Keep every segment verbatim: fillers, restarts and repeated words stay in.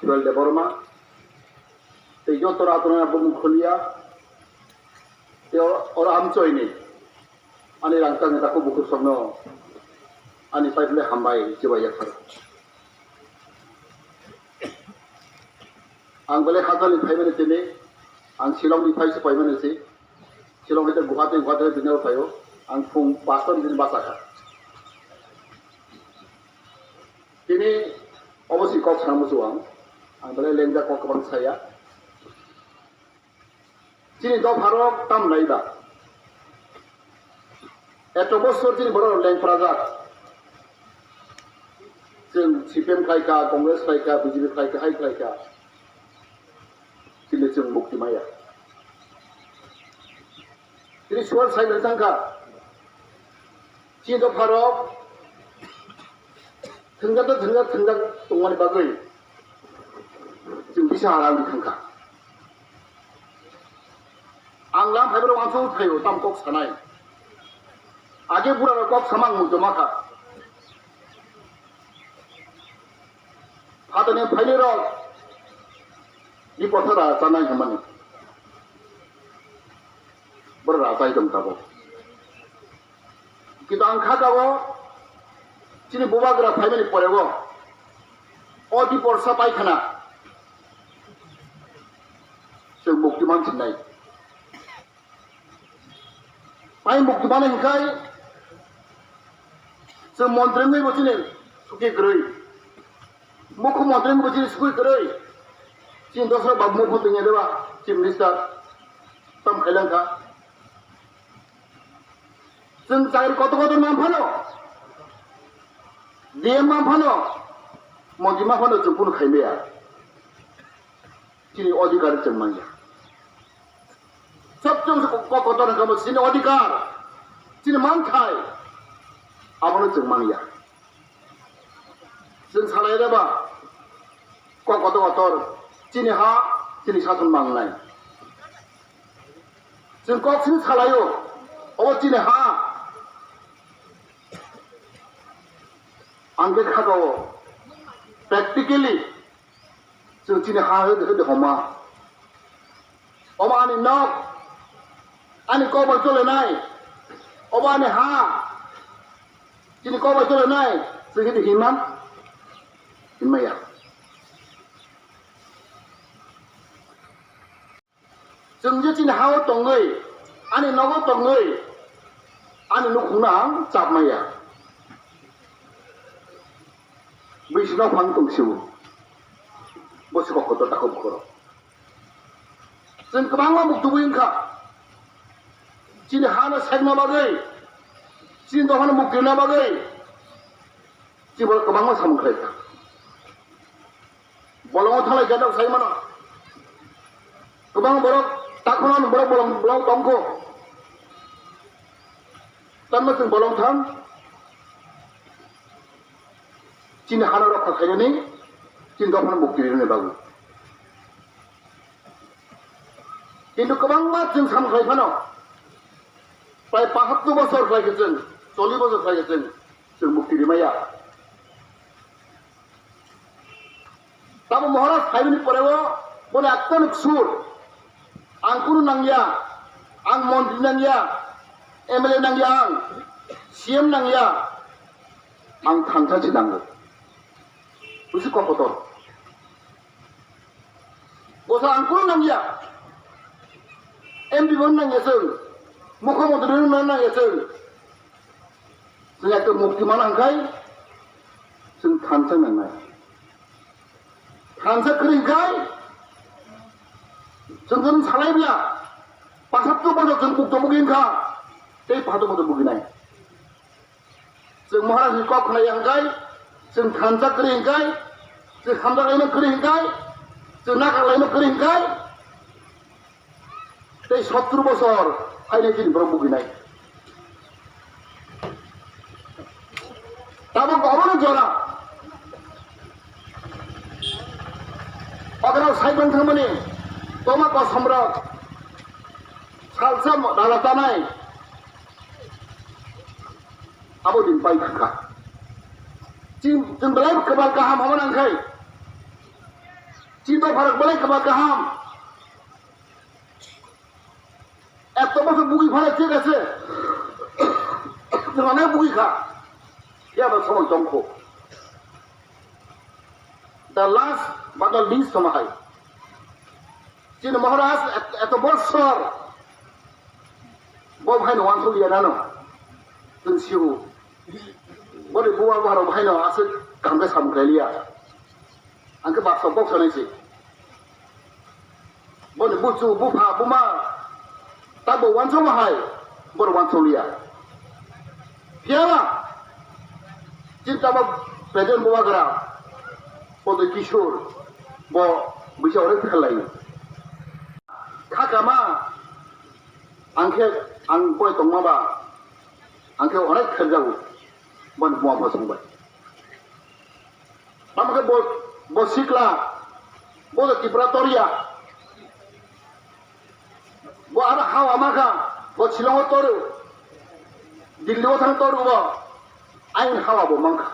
Joel Debbarma, tei joto ratorni bumung Khulia, tei oro amchoini ani rangchakni takhuk bukhuk songno ani paiphle hambai chibai yapharo. Ang belai hajalni phaimani tini, ang Shillongni phaisa paimani si. Shillong hai Guwahati, Guwahati bini phaio, ang phung pasta ni bini bachakha. Tini obo si kok sana muchung ang, ang belai lengjak kok kwbang saya. Chini dopharok tam nai ba? Eto bosor chini borok leng prajak. Chwng C P M khlai kha, Congress khlai kha, B J P khlai kha, hai khlai kha. Chini chwng mukti maya. Chini suar sai thang kha. Chini dopharok thwngjak tei thwngjak thwngjak tongmani bagwi chwng bisa rang di thang kha. Ang lam phaibrok uansuk thaio tam kok sanai. Age burarok kok samang muitu ma kha. Phatani phailirok biporsa da chanai hwnmani. Borok rachai tong tabuk. Kintu ang kha kabo chini bubagra phaimani porego o diporsa paikhana chwng mukti mansinai. Pai mukti mano hinkhai chwng montri wngwi bo chini suki kwrwi. Mukhu montri wngwi bo chini suki kwrwi. Chini dosra ba mukhu tongya deba chief minister tam khailangkha. Chwng chakri kotor kotor man phano, D M man phano, montri man phano chwng kunu khaimaya. Chini odhikar chwng manya. Sob chwng se kok kotor kamo chini odhikar, chini manthai, abono chwng manya. Chwng salai reba kok kotor kotor chini ha, chini sason mangnai. Chwng kok sini salaio, obo chini ha. Ang khe khakao practically chwng chini ha hwdw hwdw homa. Obo ani nok, ani kok bai cholenai, obo ani ha, chini kok bai cholenai, chwng hwdw hinman, hinmaya. Chwng je chini ha-o tongwi, ani nogo tongwi, ani nukhungno ang chap maya. Bwswk nok phang tong sio. Bo se kok kotor takhuk bukhuk rok. Chwng kwbangma buktubwi wngkha. Chini hano sekna bagwi, chini dophano mukti rwna bagwi, chini borok kwbangma samung khlaikha. Bolongo thalai khe nok sai mano. Kwbang borok takhorno borok bolong, bolong tongkho. Tamo chwng bolong thang. Chini hano rokha khainani, chini dophano mukti rinani bagwi. Kintu kwbangma chwng samung khlai phano, prai pahattu bosor khlai khe chwng, chollish bosor khlai khe chwng, chwng mukti rimaya. Tamo Maharaj phaimani poreo bono ekta nuk sur, ang kunu nangya, ang montri nangya, M L A nangya, ang C M nangya, ang thansa si nango. Busi kok kotor. Bosa ang kunu nangya, M P bo nangya chwng, mukhyamantri no nangya chwng. Chwng ekta mukti mana hwnkhai chwng thansa nangnai. Thansa kwrwi hwnkhai chwng chwng salai bia. Pasatto bono chwng bukto bugi wngkha, tei phato bono buginai. Chwng Maharajni kok khnai hwnkhai chwng thansa kwrwi hwnkhai, chwng hamjak laima kwrwi hwnkhai, chwng nakar laima kwrwi hwnkhai. Tei sottur bosor haino chini borok buginai. Tabuk obono jora. Oborok saibang thangmani toma kosomrok salsa raja tanai abo din pai thangkha. Chwng, chwng belai kwbal kaham hwnma nangkhai. Chini dopharok belai kwbang kaham. Eto bosor bugwi phano thik ase. Jwng onek bugwi kha. Phiya ba somoi tongkho. The last but the least somo hai. Chini Maharaj et-, eto bosor bo bhaino wansuk ya nano. Chwng sio. Boni buwa buharok bhaino aswk kaham khe samung khlai liya. Ang khe baksa kok sanai se. Boni buchu, bupha, buma, tabo wansukma hai, borok wansuk liya. Phiya ba, chini tamo present bubagra, Prodip Kishore, bo bisa onek phelaio. Khakama, ang khe, ang boi tongma ba, ang khe onek kherjago, boni buma bo songbai. Tamo khe bo, bo sikla, bo do Tripura toriya. Bo aro hawa mankha, bo Shillong o toru, Delhi o thang toru bo, ain hawa bo mankha.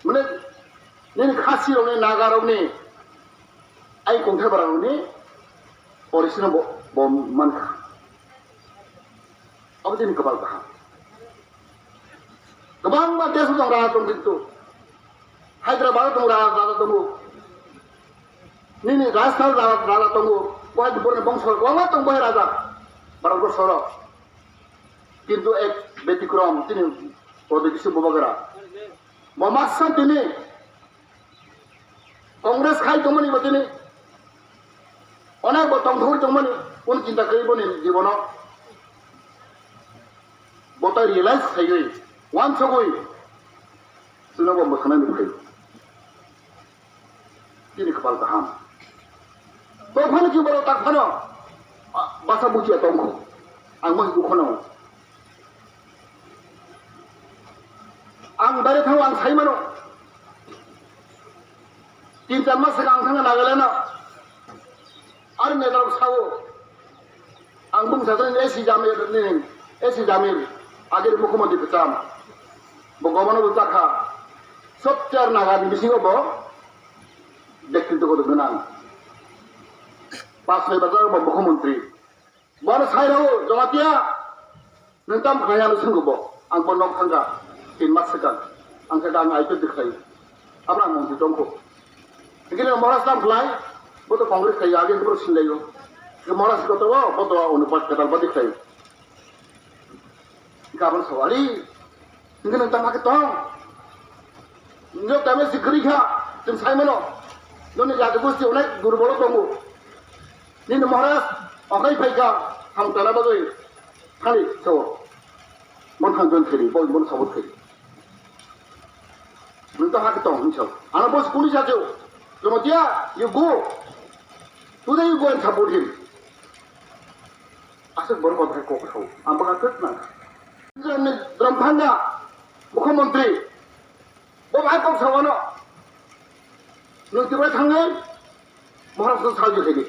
Mane, nini Khasi rokni, Naga rokni, ai kongthai bara rokni, orisino bo, bo mankha. Abo chini kwpal kaham. Kwbangma desh tong raja tong kintu. Hyderabad tong raja, raja tongo. Nini Rajasthan raja, raja tongo. Bohai borni bongso kwbangma tong bohai raja. Bharat borso ro. Kintu ek betikrom tini Prodip Kishore Bubagra. Bo masa tini Congress khai tongmani bo tini onek bo tongthogwi tongmani, kunu chinta kwrwi boni jibono. Bo tai realize khaiwi, wansugwi, chwngno bo mwthangnaini phai. Tini kwpal kaham. Tophano ki borok tak phano, a, basa buchiya tongkho. Ang mo hikhu khono. Ang bare thango, ang sai mano. Tin char mas swkang ang thangna Nagaland o. Ar netarok sao. Ang bung sajani S C Jamir ni, S C Jamir. Agir mukhyamantri kwcham. Bo governor bo chakha. Sob char Naga ni bisingo bo. Bektitto gwnang. Pas soi bajak bo mukhyamantri. Bono sai rw, Jamatia, nwng tamo khlai ano swngkhe bo? Ang bo nok thangkha, tin mas swkang. Ang khe ang I P F T khlai. Abra ang montri tongkho. Hingke nwng Maharaj tamo khlai, bo to Congress khlai, age bro sinlaio. Maharaj koto, bo to Anupat Katal badi khlai. Gabon sawari. Hingke nwng tamo khe tong. Nwng tamo si kwrwi kha, chwng sai mano. Nini jati gosti onek durbolo tongo. Nini Maharaj okai phai kha, hamtana bagwi thani sao. Mon thang jon kheri, boi mon sabot kheri. Nwng tamo khe tong, nwng sao. Ano bos kuni sa cheo. Jamatia, you go. Today you go and support him. Aswk borok kok hai kok sao. Ang bwkha twk nang. Dramphanga, mukhyamantri. Bo bai kok sao ano. Nwng twi bai thangwi. Maharashtra sajyo khaidi.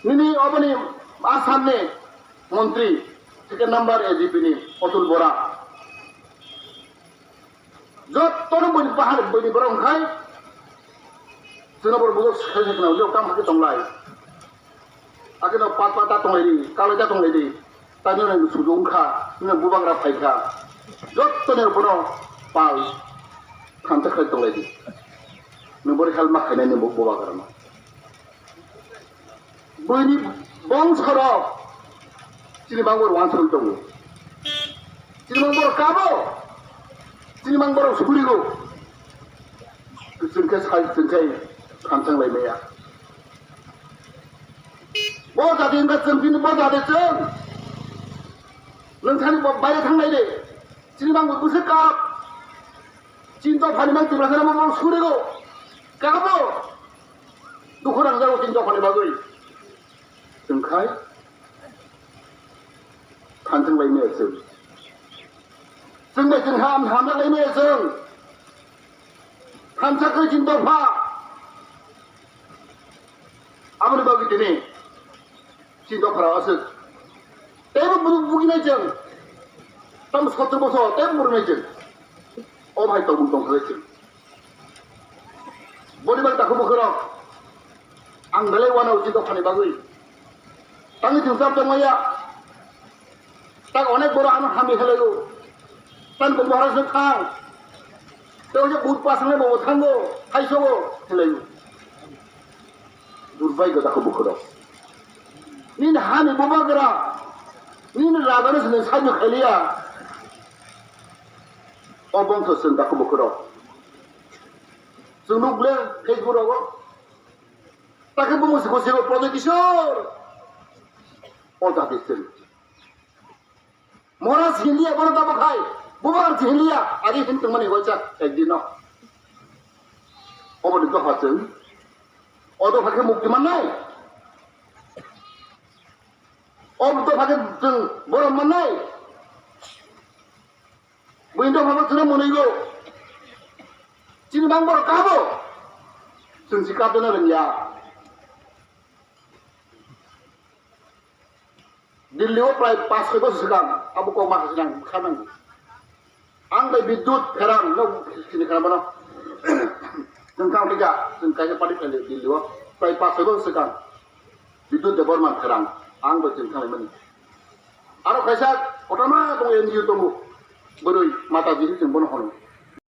Nini oboni Assam ni montri, second number A G P ni Atul Bora. Jotono bini bahar bini borok wngkhai. Chwngno borok bujok sai sai khna ujok tamo khe tonglai. Akhe no pat pat ta tonglai di, kalai ta tonglai di. Tani no suju wngkha, nini bubagra phaikha. Jottoni bono pal thansa khlai tonglai di. Nwng bori help ma khainai ni bubagra no. Buini bongsorok chini mangborok wansugwi tongo. Chini mangborok kabo, chini mangborok surigo. Chwng khe sai, chwng khe thansa lai maya. Bo jati wngkha chwng, chini bo jati chwng. Nwng thani bo baire thanglai de. Chini mangbo bwswk kap. Chini dophani mang Tiprasa rok bo surigo. Kabo. Dukhu nangjago chini dophani bagwi. Chwng khai thansa lai maya chwng. Chwng bai chwng ham, hamjak lai maya chwng. Thansa khai chini dopha. Aboni bagwi tini chini dophara aswk. Teibo buru buginai chwng. Tamo sotro bosor, teibo burunai chwng. O Hai tongmung tongkha se. Boni bagwi takhuk bukhurok, ang belai uanao chini dophani bagwi. Tangwi chwng chap tongmaya. Tak onek borok ano hamya khlaio. Tani bo Maharaj no thang. Tei oja but pasang bo thango, haisogo khlaio. Durbai gota ko bukhurok. Nini hani bubagra. Nini raja no sini sajyo khailiya. O bongso sini takhuk bukhurok. Chwng nuk le Facebook rogo. Takhe bo musi khusi bo Pradyot Kishore. O jati chwng. Mora hinliya bono tabo khai. Bubar hinliya. Agi hin tongmani hoicha ekdino. Obo ni doha chwng. O doha khe mukti mannai. O doha khe chwng borom mannai. Buino dophano chwngno mwnwigo. Chini bang borok kabo. Chwng si kabjana rwngya. Delhi o prai pas soi bosor swkang abo kok ma swkang kha nango. Ang bai Bidyut Pheran no sini kha bono. Chwng kang thika, chwng kaisa party khaile Delhi o prai pas soi bosor swkang. Bidyut Debbarma Pheran, ang bai chwng kha mani. Aro kaisa kotorma tongo N G O tongo. Bwrwi Mataji hinwi chwng bono hono.